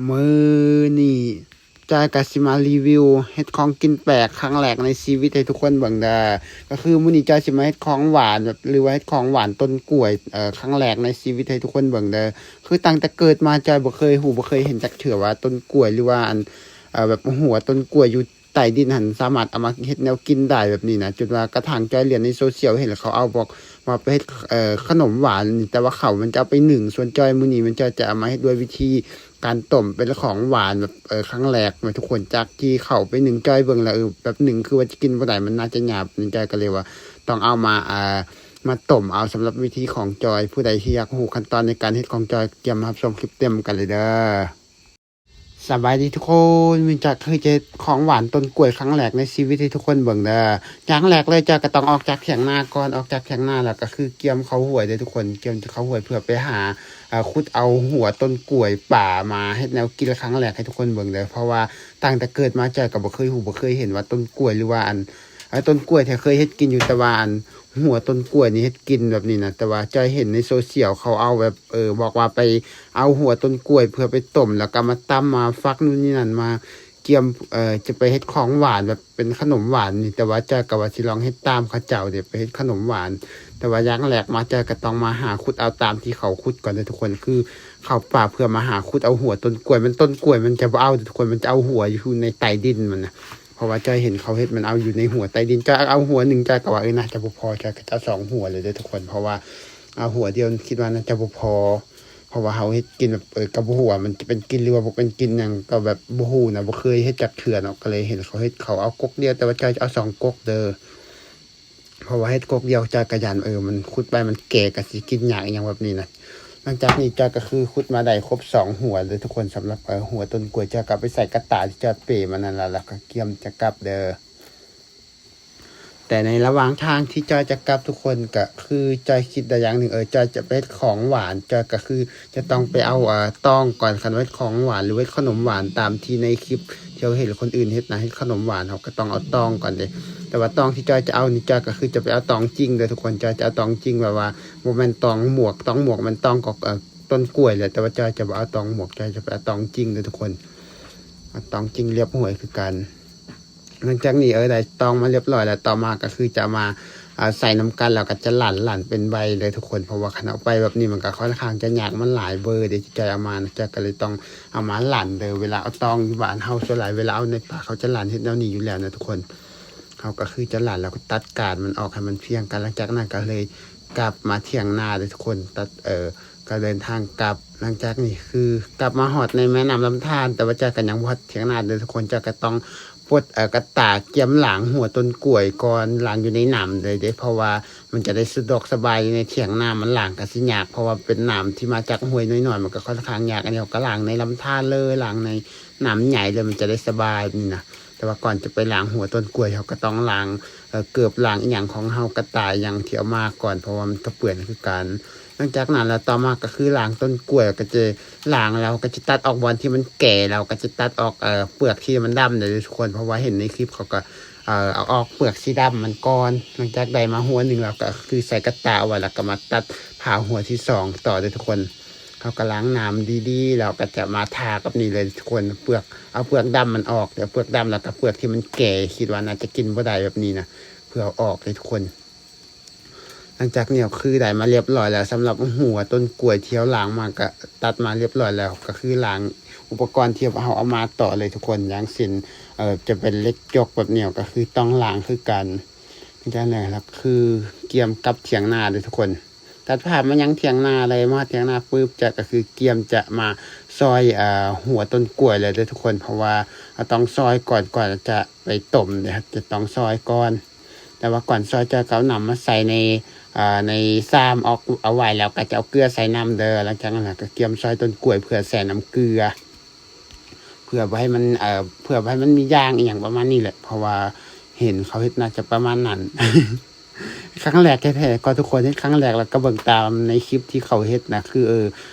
ມື້ນີ້ຈອຍກໍຊິມາຣີວິວເຮັດຂອງກິນແປກຄັ້ງແລກໃນຊີວິດໃຫ້ທຸກຄົນເບິ່ງເດີ. ກໍຄືມື້ນີ້ຈອຍຊິມາເຮັດຂອງຫວານແບບ ຫຼືວ່າເຮັດຂອງຫວານຕົ້ນກ້ວຍ ເອີ ຄັ້ງແລກໃນຊີວິດໃຫ້ທຸກຄົນເບິ່ງເດີ. ຄືຕັ້ງແຕ່ເກີດມາຈອຍບໍ່ເຄີຍຮູ້ ບໍ່ເຄີຍເຫັນຈັກເທື່ອວ່າຕົ້ນກ້ວຍ ຫຼືວ່າອັນ ເອີ ແບບຫົວຕົ້ນກ້ວຍຢູ່ໃຕ້ດິນຫັ້ນ ສາມາດເອົາມາເຮັດແນວກິນໄດ້ແບບນີ້ນະ. ຈົນວ່າກະທັ່ງຈອຍລຽນໃນໂຊຊຽວເຫັນແລ້ວ ເຂົາເອົາບອກວ່າໄປເຮັດ ເອີ ຂະໜົມຫວານ ແຕ່ວ່າເຂົ້າມັນຈະເອົາໄປໜຶ້ງ. ສ່ວນຈອຍມື້ນີ້ມັນຈອຍຈະເອົາມາເຮັດດ້ວຍວິທີ ການຕົ້ມເປັນຂອງຫວານແບບ ເອີ ຄັ້ງແລກແມ່ນທຸກຄົນ. ຈາກທີ່ເຂົ້າໄປໜຶ້ງ ຈອຍເບິ່ງແລ້ວ ເອີ ແບບໜຶ້ງຄືວ່າຈະກິນບໍ່ໄດ້ ມັນໜ້າຈະຫຍາບ ຈອຍກໍເລີຍວ່າຕ້ອງເອົາມາ ເອີ ມາຕົ້ມເອົາ. ສຳລັບວິທີຂອງຈອຍ ຜູ້ໃດທີ່ຢາກຮູ້ຂັ້ນຕອນໃນການເຮັດຂອງຈອຍ ກຽມມາຮັບຊົມຄລິບເຕັມກັນເລີຍເດີ. ສະບາຍດີທຸກຄົນ, ມື້ນີ້ຈອຍຄືຈະເຮັດຂອງຫວານຕົ້ນກ້ວຍຄັ້ງແລກໃນຊີວິດໃຫ້ທຸກຄົນເບິ່ງເດີ. ຢ່າງແລກເລີຍ ຈອຍກໍຕ້ອງອອກຈາກຖຽງນາກ່ອນ, ອອກຈາກຖຽງນາແລ້ວກໍຄືກຽມເຂົ້າຫ້ວຍເດີທຸກຄົນ, ກຽມຈະເຂົ້າຫ້ວຍເພື່ອໄປຫາ ເອີ ຂຸດເອົາຫົວຕົ້ນກ້ວຍປ່າມາເຮັດແນວກິນຄັ້ງແລກໃຫ້ທຸກຄົນເບິ່ງເດີ. ເພາະວ່າຕັ້ງແຕ່ເກີດມາຈອຍກໍບໍ່ເຄີຍຮູ້ ບໍ່ເຄີຍເຫັນວ່າຕົ້ນກ້ວຍ ຫຼືວ່າອັນ ເອີ ຕົ້ນກ້ວຍທີ່ເຄີຍເຮັດກິນຢູ່ ແຕ່ວ່າອັນຫົວຕົ້ນກ້ວຍນີ້ເຮັດກິນແບບນີ້ນະ. ແຕ່ວ່າຈອຍເຫັນໃນໂຊຊຽວເຂົາເອົາແບບ ເອີ ບອກວ່າໄປເອົາຫົວຕົ້ນກ້ວຍເພື່ອໄປຕົ້ມ ແລ້ວກໍມາຕຳມາຝັກ ໂນ່ນນີ້ນັ້ນ ມາກຽມ ເອີ ຈະໄປເຮັດຂອງຫວານແບບ ເປັນຂະໜົມຫວານນີ້. ແຕ່ວ່າຈອຍກໍວ່າຊິລອງເຮັດຕາມເຂົາເຈົ້າເດ ໄປເຮັດຂະໜົມຫວານ. ແຕ່ວ່າຢ່າງແລກມາຈອຍກໍຕ້ອງມາຫາຂຸດເອົາຕາມທີ່ເຂົາຂຸດກ່ອນເດີທຸກຄົນ. ຄືເຂົ້າປ່າເພື່ອມາຫາຂຸດເອົາຫົວຕົ້ນກ້ວຍ, ມັນ ຕົ້ນກ້ວຍມັນຈະບໍ່ເອົາເດີທຸກຄົນ, ມັນຈະເອົາຫົວຢູ່ໃນໃຕ້ດິນມັນນະ. ເພາະວ່າຈອຍເຫັນເຂົາເຮັດ ມັນເອົາຢູ່ໃນຫົວໃຕ້ດິນ. ຈອຍເອົາຫົວໜຶ່ງ ຈອຍກໍວ່າ ເອີ ໜ້າຈະບໍ່ພໍ, ຈອຍກໍຈະເອົາສອງຫົວເລີຍເດີທຸກຄົນ. ເພາະວ່າເອົາຫົວດຽວຄິດວ່າໜ້າຈະບໍ່ພໍ. ເພາະວ່າເຮົາເຮັດກິນແບບ ເອີ ກໍບໍ່ຮູ້ວ່າມັນຈະເປັນກິນ ຫຼືວ່າບໍ່ເປັນກິນຫຍັງ ກໍແບບບໍ່ຮູ້ນະ, ບໍ່ເຄີຍເຮັດຈັກເທື່ອເນາະ. ກໍເລີຍເຫັນເຂົາເຮັດ ເຂົາເອົາກົກດຽວ ແຕ່ວ່າຈອຍຈະເອົາສອງກົກເດີ. ເພາະວ່າເຮັດກົກດຽວຈອຍກໍຢ້ານ ເອີ ມັນຂຸດໄປມັນແກ່ ກໍຊິກິນຍາກອີ່ຫຍັງແບບນີ້ນະ. ຫຼັງຈາກນີ້ຈອຍກໍຄືຂຸດມາໄດ້ຄົບສອງຫົວເດີທຸກຄົນ. ສຳລັບ ເອີ ຫົວຕົ້ນກ້ວຍ ຈອຍກໍເອົາໄປໃສ່ກະຕ່າທີ່ຈອຍເປມານັ້ນລະ ແລ້ວກໍກຽມຈະກັບເດີ. ແຕ່ໃນລະຫວ່າງທາງທີ່ຈອຍຈະກັບທຸກຄົນ ກໍຄືຈອຍຄິດໄດ້ຢ່າງໜຶ່ງ ເອີ ຈອຍຈະໄປເຮັດຂອງຫວານ ຈອຍກໍຄືຈະຕ້ອງໄປເອົາ ເອີ ຕອງກ່ອນ. ຄັນວ່າເຮັດຂອງຫວານ ຫຼືເຮັດຂະໜົມຫວານຕາມທີ່ໃນຄລິບທີ່ເຮົາເຫັນຄົນອື່ນເຮັດນະ ເຮັດຂະໜົມຫວານ ເຮົາກໍຕ້ອງເອົາຕອງກ່ອນເດ້. ແຕ່ວ່າຕອງທີ່ຈອຍຈະເອົານີ້ ຈອຍກໍຄືຈະໄປເອົາຕອງຈິງເດີທຸກຄົນ. ຈອຍຈະເອົາຕອງຈິງ ແບບວ່າບໍ່ແມ່ນຕອງໝວກ, ຕອງໝວກແມ່ນຕອງກໍ ເອີ ຕົ້ນກ້ວຍແຫຼະ, ແຕ່ວ່າຈອຍຈະບໍ່ເອົາຕອງໝວກ, ຈອຍຈະໄປເອົາຕອງຈິງເດີທຸກຄົນ. ເອົາຕອງຈິງລຽບຫ້ວຍຄືກັນ. ຫຼັງຈາກນີ້ ເອີ ໄດ້ຕອງມາລຽບຮ້ອຍແລ້ວ, ຕໍ່ມາກໍຄືຈະເອົາມາ ເອີ ໃສ່ນຳກັນ ແລ້ວກໍຈະຫຼັ່ນ, ຫຼັ່ນເປັນໃບເລີຍທຸກຄົນ. ເພາະວ່າຄັນເອົາໄປແບບນີ້ ມັນກໍຄ່ອນຂ້າງຈະຍາກ, ມັນຫຼາຍເບີເດ້ທີ່ຈອຍເອົາມານະ, ຈອຍກໍເລີຍຕ້ອງເອົາມາຫຼັ່ນເດີ. ເວລາເອົາຕອງຢູ່ບ້ານເຮົາ ສ່ວນຫຼາຍເວລາເອົາໃນປ່າ ເຂົາຈະຫຼັ່ນເຮັດແນວນີ້ຢູ່ແລ້ວນະທຸກຄົນ. ເຮົາກໍຄືຈະຫຼັ່ນ ແລ້ວກໍຕັດກ້ານມັນອອກໃຫ້ມັນພຽງກັນ. ຫຼັງຈາກນັ້ນກໍເລີຍກັບມາຖຽງນາເດີທຸກຄົນ, ຕັດ ເອີ ກໍເດີນທາງກັບ. ຫຼັງຈາກນີ້ຄືກັບມາຮອດໃນແມ່ນ້ຳລຳທານ, ແຕ່ວ່າຈອຍກໍຍັງບໍ່ຮອດຖຽງນາເດີທຸກຄົນ. ຈອຍກໍຕ້ອງປົດ ເອີ ກະຕ່າກຽມລ້າງຫົວຕົ້ນກ້ວຍກ່ອນ, ລ້າງຢູ່ໃນນ້ຳເລີຍເດ້, ເພາະວ່າມັນຈະໄດ້ສະດວກສະບາຍ. ຢູ່ໃນຖຽງນາມັນລ້າງກໍຊິຍາກ, ເພາະວ່າເປັນນ້ຳທີ່ມາຈາກຫ້ວຍນ້ອຍໆ, ມັນກໍຄ່ອນຂ້າງຍາກ. ອັນນີ້ເຮົາກໍລ້າງໃນລຳທານເລີຍ, ລ້າງໃນນ້ຳໃຫຍ່ເລີຍ, ມັນຈະໄດ້ສະບາຍນີ້ນະ. ແຕ່ວ່າກ່ອນຈະໄປລ້າງຫົວຕົ້ນກ້ວຍ, ເຮົາກໍຕ້ອງລ້າງ ເອີ ເກີບລ້າງອີ່ຫຍັງຂອງເຮົາ, ກະຕ່າຫຍັງທີ່ເອົາມາກ່ອນ, ເພາະວ່າມັນກໍເປື້ອນຄືກັນ. ຫຼັງຈາກນັ້ນແລ້ວ ຕໍ່ມາກໍຄືລ້າງຕົ້ນກ້ວຍ, ກໍຈະລ້າງແລ້ວກໍຈະຕັດອອກບ່ອນທີ່ມັນແກ່, ແລ້ວກໍຈະຕັດອອກ ເອີ ເປືອກທີ່ມັນດຳເດ້ທຸກຄົນ, ເພາະວ່າເຫັນໃນຄລິບເຂົາກໍ ເອີ ເອົາອອກເປືອກສີດຳມັນກ່ອນ. ຫຼັງຈາກໄດ້ມາຫົວໜຶ່ງແລ້ວ ກໍຄືໃສ່ກະຕ່າໄວ້ ແລ້ວກໍມາຕັດຜ່າຫົວທີສອງຕໍ່ເດ້ທຸກຄົນ. ເຮົາກໍລ້າງນ້ຳດີໆ ແລ້ວກໍຈະມາທາກັບນີ້ເລີຍທຸກຄົນ, ເປືອກ ເອົາເປືອກດຳມັນອອກ, ແລ້ວເປືອກດຳ ແລ້ວກໍເປືອກທີ່ມັນແກ່ ຄິດວ່າໜ້າຈະກິນບໍ່ໄດ້ແບບນີ້ນະ, ເພື່ອເອົາອອກເດ້ທຸກຄົນ. ຫຼັງຈາກນີ້ກໍຄືໄດ້ມາລຽບຮ້ອຍແລ້ວ, ສຳລັບຫົວຕົ້ນກ້ວຍທີ່ເຮົາລ້າງມາກໍຕັດມາລຽບຮ້ອຍແລ້ວ, ກໍຄືລ້າງອຸປະກອນທີ່ເຮົາເອົາມາຕໍ່ເລີຍທຸກຄົນ. ຢ່າງເຊັ່ນ ເອີ ຈະເປັນເຫຼັກຈົກແບບນີ້ ກໍຄືຕ້ອງລ້າງຄືກັນ. ຫຼັງຈາກນັ້ນກໍຄືກຽມກັບຖຽງນາເດ້ທຸກຄົນ. ຕັດພາບມາຍັງຖຽງນາເລີຍ, ມາຮອດຖຽງນາປຶບ ຈອຍກໍຄືກຽມຈະມາຊອຍ ເອີ ຫົວຕົ້ນກ້ວຍເລີຍເດີທຸກຄົນ, ເພາະວ່າເຮົາຕ້ອງຊອຍກ່ອນ ກ່ອນຈະໄປຕົ້ມເດ້, ຈະຕ້ອງຊອຍກ່ອນ. ແຕ່ວ່າກ່ອນຊອຍ ຈອຍກໍເອົານ້ຳມາໃສ່ໃນ ເອີ ໃນຊາມອອກ ເອົາໄວ້, ແລ້ວກໍຈະເອົາເກືອໃສ່ນຳເດີ. ຫຼັງຈາກນັ້ນກໍກຽມຊອຍຕົ້ນກ້ວຍເພື່ອໃສ່ນ້ຳເກືອ. ເພື່ອບໍ່ໃຫ້ມັນ ເອີ ເພື່ອບໍ່ໃຫ້ມັນມີຢາງອີ່ຫຍັງປະມານນີ້ແຫຼະ, ເພາະວ່າເຫັນເຂົາເຮັດໜ້າຈະປະມານນັ້ນ. ຄັ້ງແລກແທ້ໆ ກໍທຸກຄົນເຮັດຄັ້ງແລກ ແລ້ວກໍເບິ່ງຕາມໃນຄລິບທີ່ເຂົາເຮັດນະ, ຄື ເອີ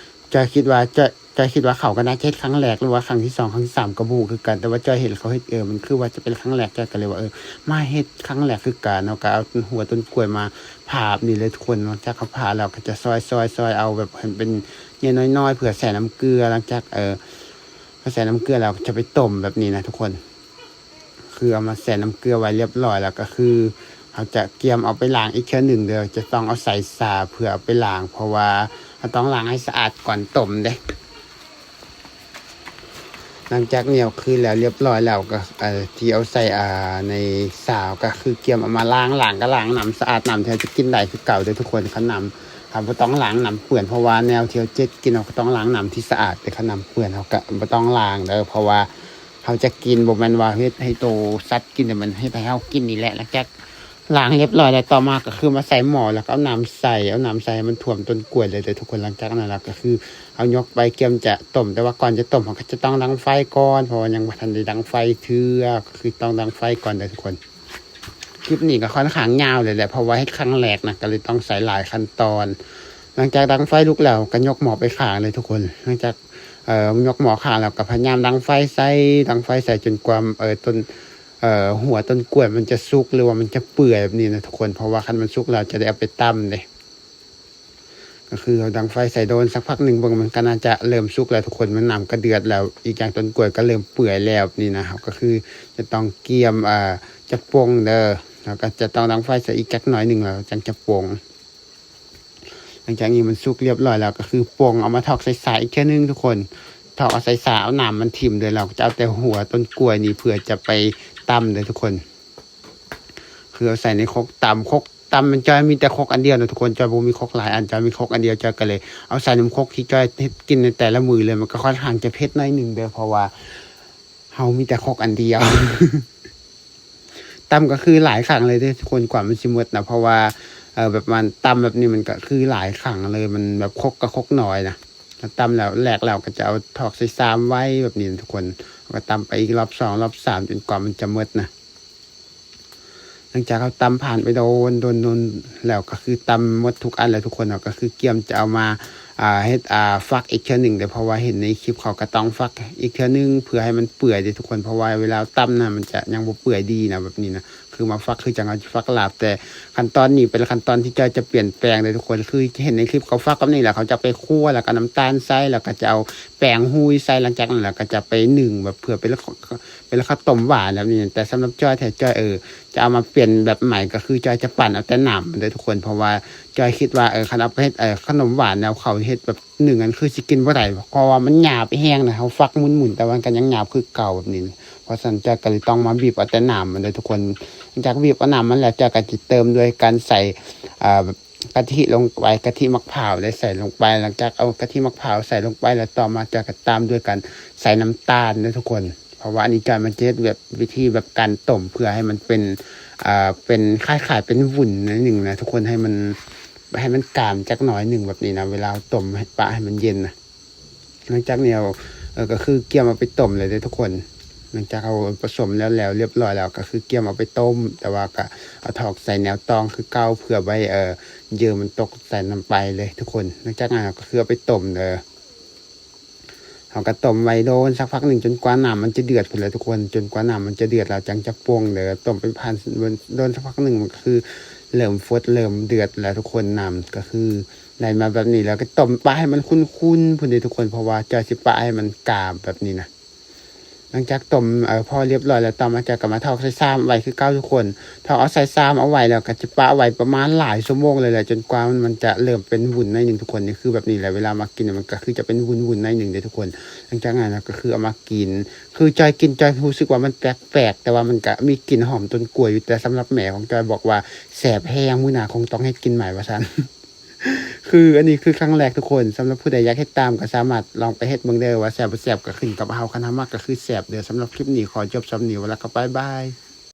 ຈອຍຄິດວ່າ ຈອຍ ຈອຍຄິດວ່າເຂົາກໍໜ້າຈະເຮັດຄັ້ງແລກ ຫຼືວ່າຄັ້ງທີສອງ ຄັ້ງທີສາມ ກໍບໍ່ຮູ້ຄືກັນ, ແຕ່ວ່າຈອຍເຫັນເຂົາເຮັດ ເອີ ມັນຄືວ່າຈະເປັນຄັ້ງແລກ, ຈອຍກໍເລີຍວ່າ ເອີ ມາເຮັດຄັ້ງແລກຄືກັນ. ເຮົາກໍເອົາຫົວຕົ້ນກ້ວຍມາຜ່າແບບນີ້ເລີຍທຸກຄົນ. ຫຼັງຈາກເຮົາຜ່າແລ້ວ ກໍຈະຊອຍໆໆ ເອົາແບບໃຫ້ມັນເປັນ ແງ່ນ້ອຍໆ ເພື່ອໃສ່ນ້ຳເກືອ. ຫຼັງຈາກ ເອີ พอใส่น้ำเกลือแล้วจะไปต้มแบบนี้นะทุกคน คือเอามาแช่น้ำเกลือไว้เรียบร้อยแล้ว ก็คือเราจะเกียมเอาไปล้างอีกเทื่อหนึ่งเด้อ จะต้องเอาใส่ซาเพื่อเอาไปล้าง เพราะว่าเราต้องล้างให้สะอาดก่อนต้มเด้ หลังจากเหนี่ยวคือแล้วเรียบร้อยแล้วก็ เอ่อ ที่เอาใส่ อ่า ในซาก็คือเกียมเอามาล้าง ล้างก็ล้างน้ำสะอาด น้ำที่เราจะกินได้คือเก่าเด้อทุกคน คันน้ำ เราบ่ต้องล้างน้ำเปื้อน เพราะว่าแนวที่เราจะกินเราก็ต้องล้างน้ำที่สะอาด แต่คันน้ำเปื้อนเราก็บ่ต้องล้างเด้อ เพราะว่าเราจะกิน บ่แม่นว่าเฮ็ดให้โตสัตว์กิน แต่มันเฮ็ดให้เรากินนี่แหละ หลังจาก ล้างเรียบร้อยแล้ว ต่อมาก็คือมาใส่หม้อ แล้วก็เอาน้ำใส่ เอาน้ำใส่ให้มันท่วมต้นกล้วยเลยเด้อทุกคน หลังจากนั้นแล้วก็คือเอายกไปเกียมจะต้ม แต่ว่าก่อนจะต้มเราก็จะต้องดังไฟก่อน เพราะว่ายังบ่ทันได้ดังไฟเทื่อ ก็คือต้องดังไฟก่อนเด้อทุกคน คลิปนี้ก็ค่อนข้างยาวเลยแหละ เพราะว่าเฮ็ดครั้งแรกนะ ก็เลยต้องใส่หลายขั้นตอน หลังจากดังไฟลุกแล้วก็ยกหม้อไปข้างเลยทุกคน หลังจาก เอ่อ ยกหม้อข้างแล้วก็พยายามดังไฟใส่ ดังไฟใส่จนกว่า เอ่อ ต้น เอ่อ หัวต้นกล้วยมันจะสุกหรือว่ามันจะเปื่อยแบบนี้นะทุกคน เพราะว่าคันมันสุกแล้วจะได้เอาไปตำเด้ ก็คือเราดังไฟใส่โดนสักพักหนึ่ง เบิ่งมันก็น่าจะเริ่มสุกแล้วทุกคน มันน้ำก็เดือดแล้ว อีกอย่างต้นกล้วยก็เริ่มเปื่อยแล้วนี่นะ เราก็คือจะต้องเกียม เอ่อ จะปงเด้อ เราก็จะต้องดังไฟใส่อีกจักหน่อยหนึ่ง แล้วจั่งจะปง หลังจากนี้มันสุกเรียบร้อยแล้ว ก็คือปงเอามาทอกใส่ซาอีกเทื่อหนึ่งทุกคน ทอกเอาใส่ซา เอาน้ำมันถิ่มเลย เราก็จะเอาแต่หัวต้นกล้วยนี่เพื่อจะไปตำเด้อทุกคน คือเอาใส่ในครกตำ ครกตำมันจ้อยมีแต่ครกอันเดียวนะทุกคน จ้อยบ่มีครกหลายอัน จ้อยมีครกอันเดียว จ้อยก็เลยเอาใส่นำครกที่จ้อยเฮ็ดกินในแต่ละมื้อเลย มันก็ค่อนข้างจะเผ็ดหน่อยหนึ่งเด้อ เพราะว่าเรามีแต่ครกอันเดียว ตำก็คือหลายครั้งเลยเด้อทุกคน กว่ามันสิหมดนะ เพราะว่า เอ่อ แบบมันตำแบบนี้มันก็คือหลายครั้งเลย มันแบบครกก็ครกน้อยนะ แล้วตำแล้วแหลกแล้วก็จะเอาทอกใส่ซามไว้แบบนี้นะทุกคน แล้วก็ตำไปอีกรอบสอง รอบสาม จนกว่ามันจะหมดนะ หลังจากเราตำผ่านไปโดน โดน โดนแล้ว ก็คือตำหมดทุกอันแล้วทุกคน เราก็คือเกียมจะเอามา อ่า เฮ็ด อ่า ฟักอีกเทื่อหนึ่งเด้อ เพราะว่าเห็นในคลิปเขาก็ต้องฟักอีกเทื่อหนึ่งเพื่อให้มันเปื่อยเด้อทุกคน เพราะว่าเวลาตำนะมันจะยังบ่เปื่อยดีนะ แบบนี้นะ คือมาฟักคือจั่งเราจะฟักลาบ แต่ขั้นตอนนี้เป็นขั้นตอนที่จ้อยจะเปลี่ยนแปลงเด้อทุกคน คือเห็นในคลิปเขาฟักแบบนี้แล้ว เขาจะไปคั่ว แล้วก็น้ำตาลใส่ แล้วก็จะเอาแป้งหุยใส่ หลังจากนั้นแล้วก็จะไปนึ่งแบบเพื่อเป็น เป็นข้าวต้มหวานแบบนี้ แต่สำหรับจ้อยแท้ จ้อย เออ จะเอามาเปลี่ยนแบบใหม่ ก็คือจ้อยจะปั่นเอาแต่น้ำมันเด้อทุกคน เพราะว่าจ้อยคิดว่า เออ คันเอาไปเฮ็ด เออ ขนมหวานแล้วเขาเฮ็ดแบบนึ่งอันคือสิกินบ่ได้ เพราะว่ามันหยาบแฮงนะ เราฟักหมุนๆ แต่ว่ามันก็ยังหยาบคือเก่าแบบนี้ เพราะฉะนั้นจ้อยก็เลยต้องมาบีบเอาแต่น้ำมันเด้อทุกคน หลังจากบีบเอาน้ำมันแล้ว จ้อยก็จะเติมด้วยการใส่ เอ่อ แบบกะทิลงไป กะทิมะพร้าวได้ใส่ลงไป หลังจากเอากะทิมะพร้าวใส่ลงไปแล้ว ต่อมาจ้อยก็ตามด้วยการใส่น้ำตาลเด้อทุกคน เพราะว่าอันนี้จ้อยมันจะเฮ็ดแบบวิธีแบบการต้มเพื่อให้มันเป็น เอ่อ เป็นคล้ายๆ เป็นวุ้นหน่อยหนึ่งนะทุกคน ให้มัน ให้มันกามจักหน่อยหนึ่งแบบนี้นะ เวลาเราต้มให้ ปะให้มันเย็นนะ หลังจากนี้เรา เอ่อ ก็คือเกียมเอาไปต้มเลยเด้อทุกคน หลังจากเราผสมแล้ว แล้วเรียบร้อยแล้ว ก็คือเกียมเอาไปต้ม แต่ว่าก็เอาทอกใส่แนวตองคือเก่า เพื่อไว้ เอ่อ เยื่อมันตกใส่น้ำไปเลยทุกคน หลังจากนั้นเราก็คือเอาไปต้มเด้อ เราก็ต้มไว้โดนสักพักหนึ่ง จนกว่าน้ำมันจะเดือดพู้นแหละทุกคน จนกว่าน้ำมันจะเดือดแล้วจั่งจะปงเด้อ ต้มไปผ่านโดนสักพักหนึ่ง มันก็คือเริ่มฟดเริ่มเดือดแล้วทุกคน น้ำก็คือได้มาแบบนี้แล้ว ก็ต้มปะให้มันขุ่นๆ พู้นเด้อทุกคน เพราะว่าจ้อยสิปะให้มันกามแบบนี้นะ หลังจากต้ม เอ่อ พอเรียบร้อยแล้ว ต่อมาจ้อยก็มาทอกใส่ซามไว้คือเก่าทุกคน ทอกเอาใส่ซามเอาไว้แล้วก็จะปะไว้ประมาณหลายชั่วโมงเลยแหละ จนกว่ามัน มันจะเริ่มเป็นวุ้นหน่อยหนึ่งทุกคน นี่คือแบบนี้แหละ เวลามากินน่ะมันก็คือจะเป็นวุ้นๆ หน่อยหนึ่งเด้อทุกคน หลังจากนั้นเราก็คือเอามากิน คือจ้อยกินจ้อยรู้สึกว่ามันแปลกๆ แต่ว่ามันก็มีกลิ่นหอมต้นกล้วยอยู่ แต่สำหรับแม่ของจ้อยบอกว่าแซ่บแฮง มื้อหน้าคงต้องเฮ็ดกินใหม่ว่าซั่น คืออันนี้คือครั้งแรกทุกคน สำหรับผู้ใดอยากเฮ็ดตามก็สามารถลองไปเฮ็ดเบิ่งเด้อ ว่าแซ่บบ่แซ่บก็ขึ้นกับเฮา คันเฮามักก็คือแซ่บเด้อ สำหรับคลิปนี้ขอจบส่ำนี้ แล้วก็บ๊ายบาย